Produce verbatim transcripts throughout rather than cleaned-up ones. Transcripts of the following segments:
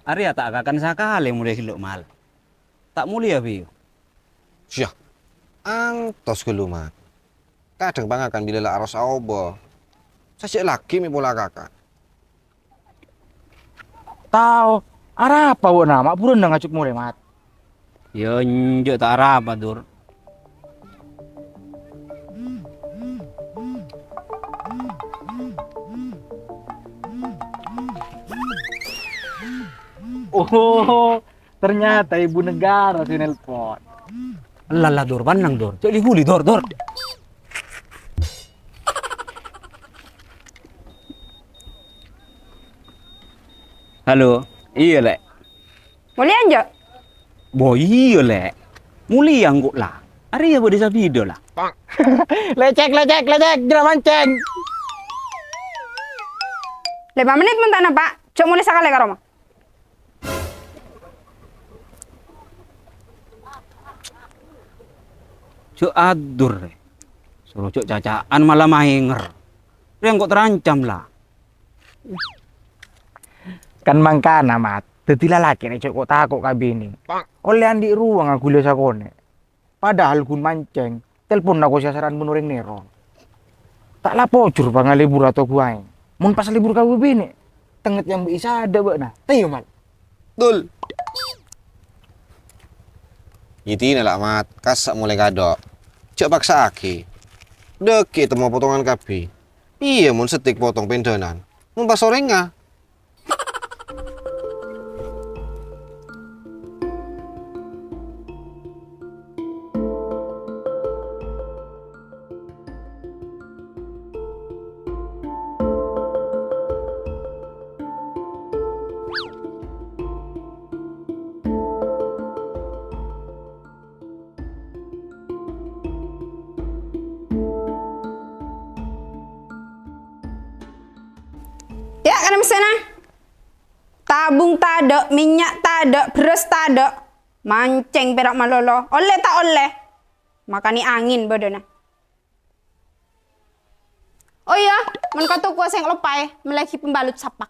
Arèya ta' akakan sakalè molè ghellâ', Mal. Ta' molèya, Bi. Sya, antos ghâllu, Mat. Kadhâng pangakan bilâ la aros aobâ. Sajjhâ' laghi mè' pola akakan. Tao, arapa bâ'na, ma' buruwân ngajhâk molè, Mat? Yâ, enjâ' ta' arapa, Dur. Oh, ternyata Ibu Negara sè nelpon. Ella, ella, Dur, bânnang, Dur. Cè' li-ghuli, Dur, Dur. Halo, iyâ, Lè'. Molèya, enjâ'? Bo, iyâ, Lè'. Molèya engko' la. Arèya bâdâ sabidhâ la. Lècèk, lècèk, lècèk, jhâ' mancèng. Lèma' mennit mon ta' napa', jhâ' molè sakalè ka roma. Jhâ' adur, rè. Soro jhâ' caca'an mala maènger. Rè engko' terancam la. Kan mangkana, Mat. Dhâddhi lalakè rè jhâ' ko'-tako' ka binè. Ollè andi' rowa ngaghulâ sakonè'. Padahal ghun mancèng, telponna ko' sè asaran bân orèng nèro. Ta' la pojhur pangalebur ato ghuwaèng. Mon pas lebur ka bibinè', tengnget nyambâ'i sadhâ bâ'na. Tèyo, Mat. Dul. Yèdina la, Mat. Kassa' molè kadhâ'. Jhâ' paksa'aghi. Dhâggi' temmo potongan kabbhi. Iyâ, mon settik potong pendhânan. Mon pas orèngnga, Yâ', kana' messèna. Tabung tadâ', mènnya' tadâ', bherrâs tadâ'. Mancèng pèra' malolo. Ollè ta' ollè? Makanè angèn bâdâna. Oh iyâ, mon ka tokowa sè èlopaè, mellèaghi pembalut sapak.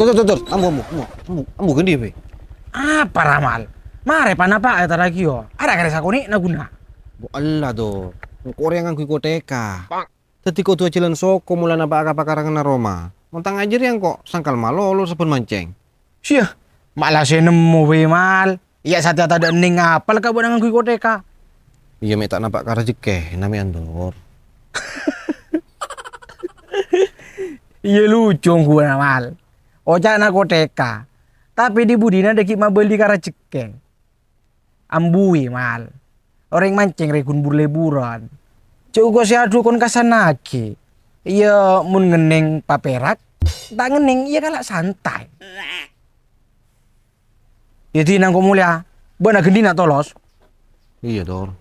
Dur, dur, dur, dur. Ambu, ambu, ambu, ambu, ambu, ghândhi, Bhi. Apa, Ramal? Marè panapa ètaraghi, yo? Ara karè sakonè'na ghuna. Bu Allah, Dur. Engko' rèya ngangghuy kotèka. Dhâddhi kodhu ajhâlân soko mola napa' ka pakaranganna roma. Mon ta' ngajhâr ya engko' sangkal malolo sabbhân mancèng. Siyah, ma' la sè nemmo bhâi, Mal. Iyâ, satèya tadâ' ennèng apal ka bâ'na ngangghuy kotèka. Iyâ, mè' ta' napa' ka rajhekkèna mè' Andur. Iyâ, lucu ongghuwâ, Mal. Oca'na kotèka. Tapè dhi-budhina dâgghi' mabâli ka rajhekkè. Ambuwi, Mal. Orèng mancèng rè ghun bur-lèburân. Jhâ' uko sè adhukon kasannaghi. Iyâ, mon ngennèng papèrak, ta' ngennèng, iyâ kala' santai. Yâ, dina engko' molèya, bâ'na ghândhina tolos. Iyâ, Dur.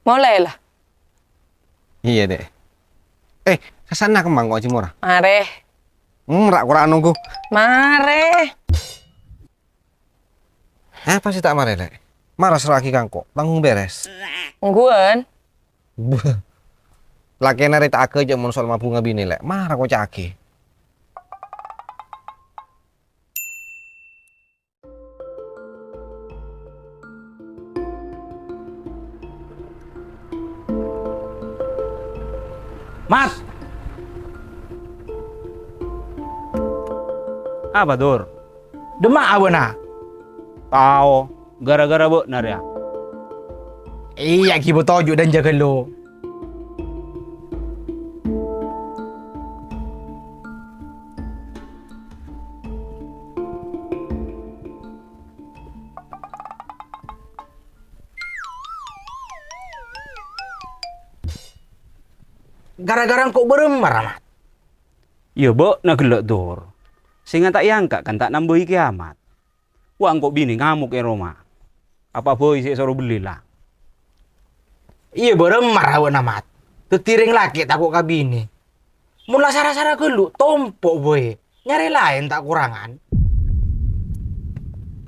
Molè, la. Iyâ, Dek. Eh, sasana kembang kok, Cimora? Marè. Hmm, ra-, kora nunggu. Marè. Apa sih tak marè, Lek? Mara serra'aghi ka engko', tanggung beres. Ongghuwân. Beuh. Lakèna rè ta' agâjâ' mon soal mabunga binè, Lek. Mara koca'aghi. Mat! Apa, Dur? Dâ'emma'a bâ'na? Tao, gara-gara bâ'na rèya. Iyâ, ghi' bâ toju' dan jaga lo. Gara-gara engko' bârâmma, Ramat? Iyâ, bâ'na ghellâ', Dur. Sènga' ta' èangka' kan ta' nambâi kèyamat. Wa' engko' binè ngamok è roma. Apa bhâi sè èsoro bellè, la? Iyâ, bârâmma ra bâ'na, Mat? Dhâddhi rèng lakè' tako' ka binè. Mon la sara-sara ghâllu, tompo' bhâi. Nyarè laèn ta' korangan.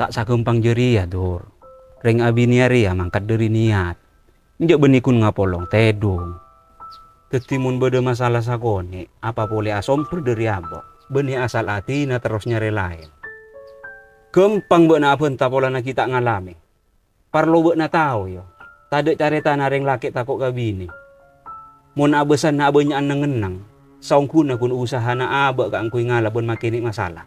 Ta' saghâmpang jârèya, Dur. Rèng abinèya rèya mangkat dhâri niyat. Enjâ' bânnè ghun ngapolong tèdung. Dhâddhi mon bâdâ masalah sakonè', apa polè asombher dhâri abâ', bânnè asal adina terros nyarè laèn. Ghâmpang bâ'na abhânta polana ghi' ta' ngalamè. Parlo bâ'na tao, yâ, tadâ' carètana rèng lakè' tako' ka binè. Mon abâsanna abânnya'an neng-enneng, saongghuna ghun usahana abâ' kaangghuy ngala bân makènè' masalah.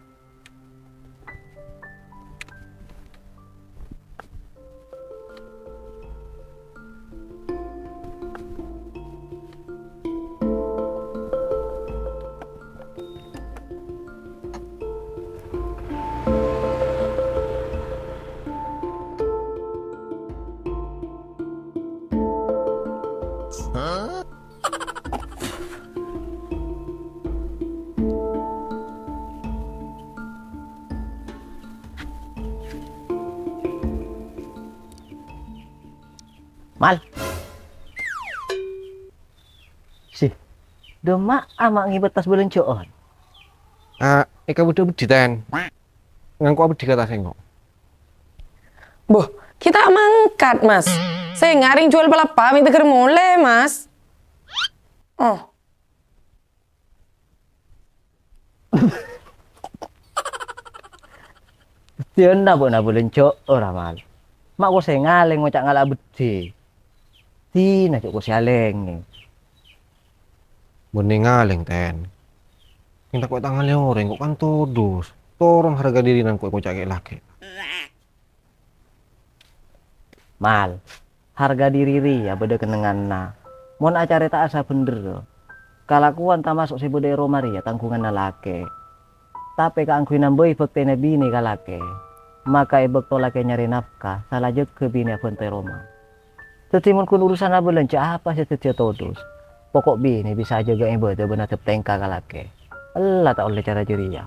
Mal. Sih, dâ'emma'a ma' ngèbât tas bâlânjhâ'ân? Ah, è kabudhâ beddhi, Ten. Ngangko' abeddhi ka tas engko'. Boh, kita mangkat, Mas. Sènga' rèng juwâl palapa mè' tegghâr molè, Mas. Oh. Dina bâ'na bâlânjhâ'â, Ramal. Ma' ko sè ngalèng ngoca' ngala' beddhi. Dina jhâ' ko sè alèngè. Bânnè ngalèng, Ten. Sè tako' ta' ngalèng orèng kok kan todus. Toron harga dirina kok èkoca' kè' lakè'. Mal, harga diri rèya bâdâ kennengnganna. Mon acarèta'a sabhendherra, kalakowan tamaso' sè bâdâ è roma rèya tangghunganna lakè'. Tapè kaangghuy nambâi bhâktèna binè ka lakè', maka è bâkto lakè' nyarè nafka, sala jâgâ binè abhânto è roma. Dhâddhi mon ghun urusanna bâlânjhâ, apa sè dhâddhiyâ todus? Poko' binè bisa ajâgâ ibâdâ bân adhâb tèngka ka lakè'. Ella ta' ollè cara jârèya.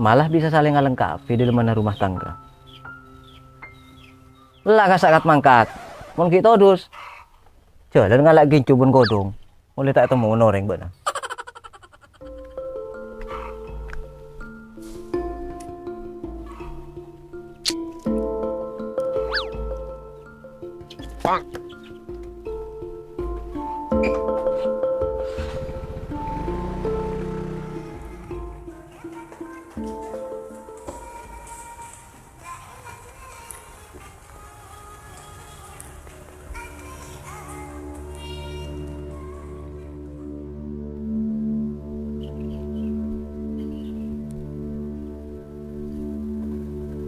Malah bisa salèng alengkabhi dâlemmanna rumah tangga. Ella kassa' kat-mangkat. Mon ghi' todus, jhâlân ngala' gincu bân kodhung. Ollè ta' ètemmo orèng bâ'na.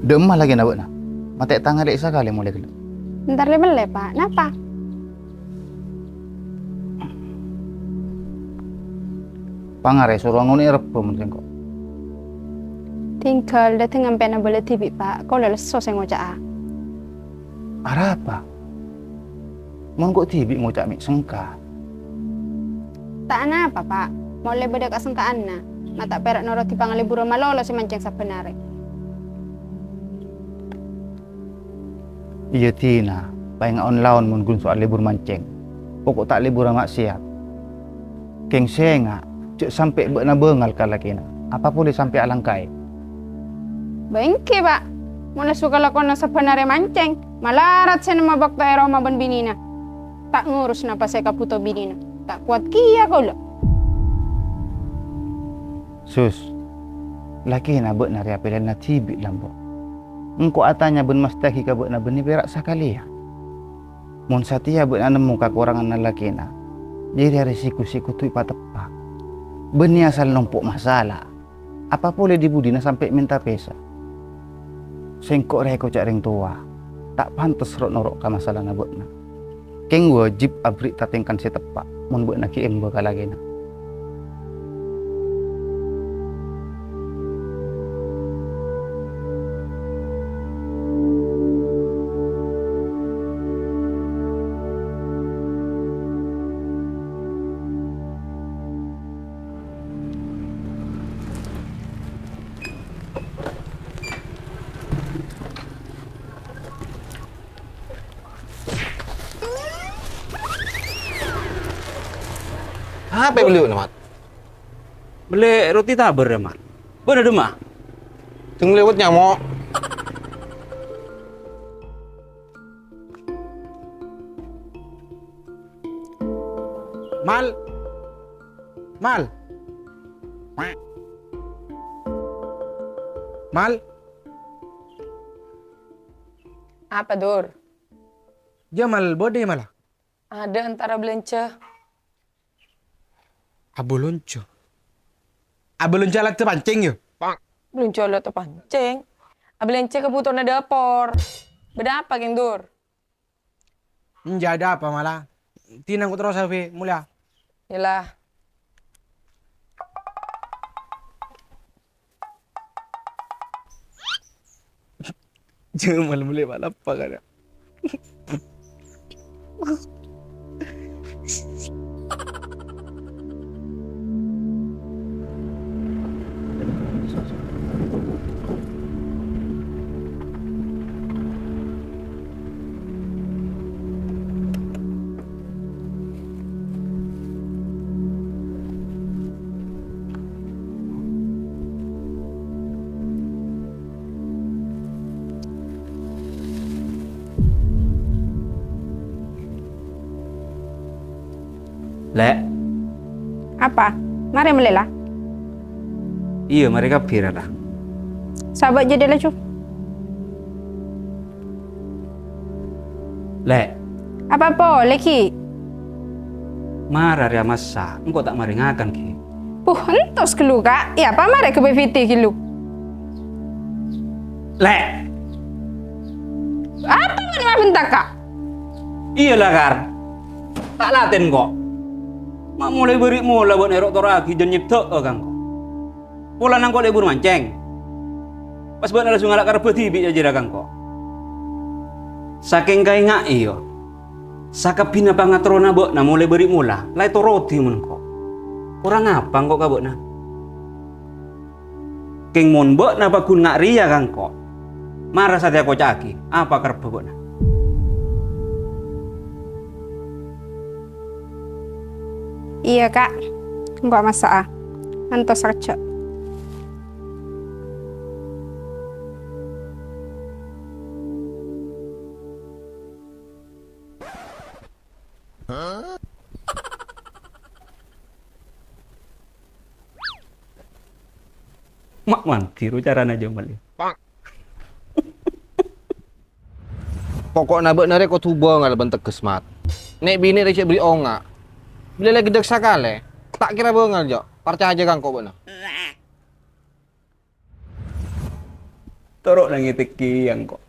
Dâ'emma lakèna bâ'na? Matè' tangalè sakalè molè ghellâ'. Entar lè-mellè, Pa'. Napa? Pangarè soro ngonè'è rebbhâ mon sèngko'. Tinggal dâteng ampèyan abâlâ dhibi', Pa'. Kaulâ lesso sè ngoca'a. Arapa? Mon ko' dhibi' ngoca' mè' sengka. Ta' anapa, Pa'. Molaè bâdâ kasengka'anna. Ma' ta' pèra' norodhi pangalèburrâ malolo sè mancèng sabbhân arè. Iyâ, Dina, paènga' on-laon mon ghun soal lebur mancèng. Poko' ta' leburrâ ma'sèyat. Kèng sènga', jhâ' sampè' bâ'na bângal ka lakèna. Apa polè sampè' alangkaè? Bâ èngghi, Pa'. Mon lesso kalakowanna sabbhân arè mancèng, malarat sè nemmo bâkto è roma bân binèna. Ta' ngurus napa sè èkabhuto binèna. Ta' kowat kèya kaulâ. Sus, lakèna bâ'na rèya pèlèyanna dhibi' lambâ'. Engko' atanya bân mastagi ka bâ'na bânnè pèra' sakalèyan. Mon satèya bâ'na nemmo kakoranganna lakèna, jârèya rèsiko sè kodhu èpateppa'. Bânnè asal nompo' masalah. Apa polè dhi-budhina sampè' mènta pèsa? Sèngko' rèya èkoca' rèng towa, ta' pantes ro'-noro' ka masalana bâ'na. Kèng wajib aberri' tatèngkan sè teppa' mon bâ'na ghi' emba ka lakèna. Apa bâlli' bâ'na, Mat? Mellè roti tabâr, yâ, Mat. Bâ'na dimma? Teng lewat nyamo'. Mal. Mal. Mal. Apa, Dur? Jamal, bâdâ è mala? Adâ' entar abâlânjhâ. Abâlânjhâ? Abâlânjhâ alat pancèng, yâ? Abâlânjhâ alat pancèng? Abâlânjhâ kabhutowanna dâpor. Bâdâ apa, Kèng Dur? Enjâ', adâ' apa, mala? Dinah engko' terros, Safi, molèya. Iyâlah. Jamal mellè palappa kana. Lè'. Apa? Marè mellè, la? Iyâ, marè kabbhi, Rara. Sabâ' jâdiyâ laju. Lè'. Apa polè, Ki? Mara rèya massa', engko' ta' marè ngakan, Ki. Puh, entos ghâllu, Ka'. Iyâ, apa marè ghâbây pètè ghâllu? Lè'. Apa bâ'na mabenta, Ka'? Iyâ, la, Kar. Ta' latèn, ko'. Ma' molaè bâri' mola bâ'na èro'-toro'aghi jân nyèbdhâ'â ka engko'. Polana engko' lè buru mancèng. Pas bâ'na langsung ngala' karebbhâ dhibi' jâ jârèya ka engko'. Sakèng kaènga'è, yâ, sakabbhiyânna pangaterrona bâ'na molaè bâri' mola la ètorodhi mon engko'. Korang apa engko' ka bâ'na? Kèng mon bâ'na paggun nga' rèya ka engko', mara satèya koca'aghi apa karebbhâ bâ'na. Iyâ, Ka'. Engko' massa'a. Antos sakejjhâ'. Ma' mandhi ro carana Jamal, yâ. Poko'na bâ'na rè kodhu bângal bân tegghes, Mat. Nè' binè' rè cè' bâri' onga'. Bilâ la ghedhâk sakalè, ta' kèra bângal, Jo. Parcajâ ka engko' bâ'na. Toro' nangè tèkèyang, ko'.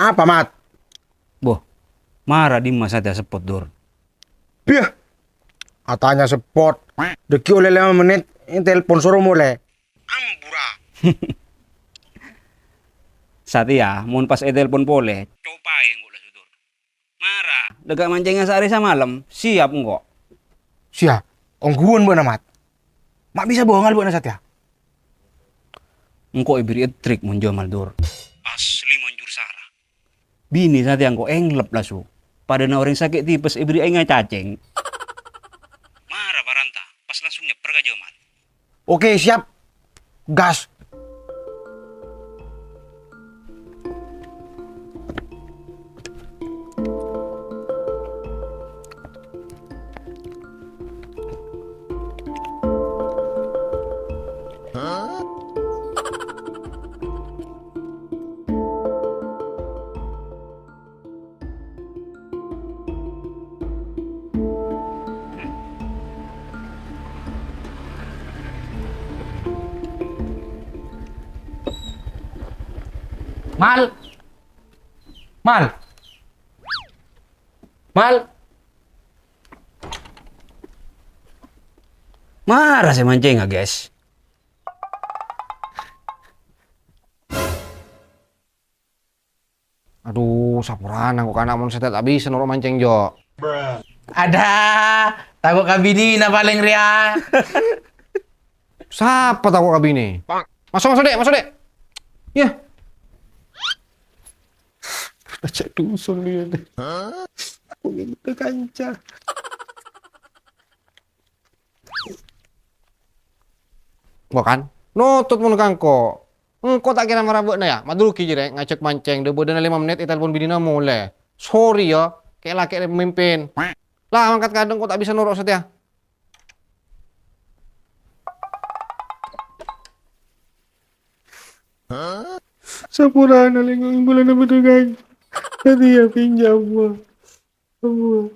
Apa, Mat? Boh, mara dimma satèya seppot, Dur? Biyah! Atanya seppot. Dâgghi' ollè lèma mennit, ètelpon soro molè. Ambura. Satèya, mon pas ètelpon polè, copaè engko' la, Dur. Mara, dâgghâ' mancèngnga saarè samalem, siap engko'. Siap. Ongghuwân bâ'na, Mat. Ma' bisa bângal bâ'na satèya. Engko' èberri'i trik mon Jamal, Dur. Asli manjur sara. Binè satèya engko' ènglep lasu. Padâna orèng sakè' tipes èberri'i aèngnga cacèng. Mara paranta, pas langsung nyèpper ka Jamal. Oke, siap. Gas. Mal. Mal. Mal. Mara sè mancèngnga, guys. Adu, saporana kok kana' mon sè ta' bisa noro' mancèng, Jo. Adâ, tako' ka binèna palèng rèya. Sapa tako' ka binè? Maso', maso', Dek, maso', Dek. Yah. Ajak dusun dia, Dek. Aku minta kanca. Bukan? Notut mon ka engko'. Engko' ta' kèra mara bâ'na, yâ? Madrugi jârèya ngajhâk mancèng, dhâ-bâdhâna lèma mennèt ètelpon binèna molè. Sorry, yâ. Kè-, lakè' mimpin. La, mangkat kadhâng engko' ta' bisa noro' satèya. Saporana lèngo' bulâna bâdâ kan. Satèya pinjam, wah. Wah.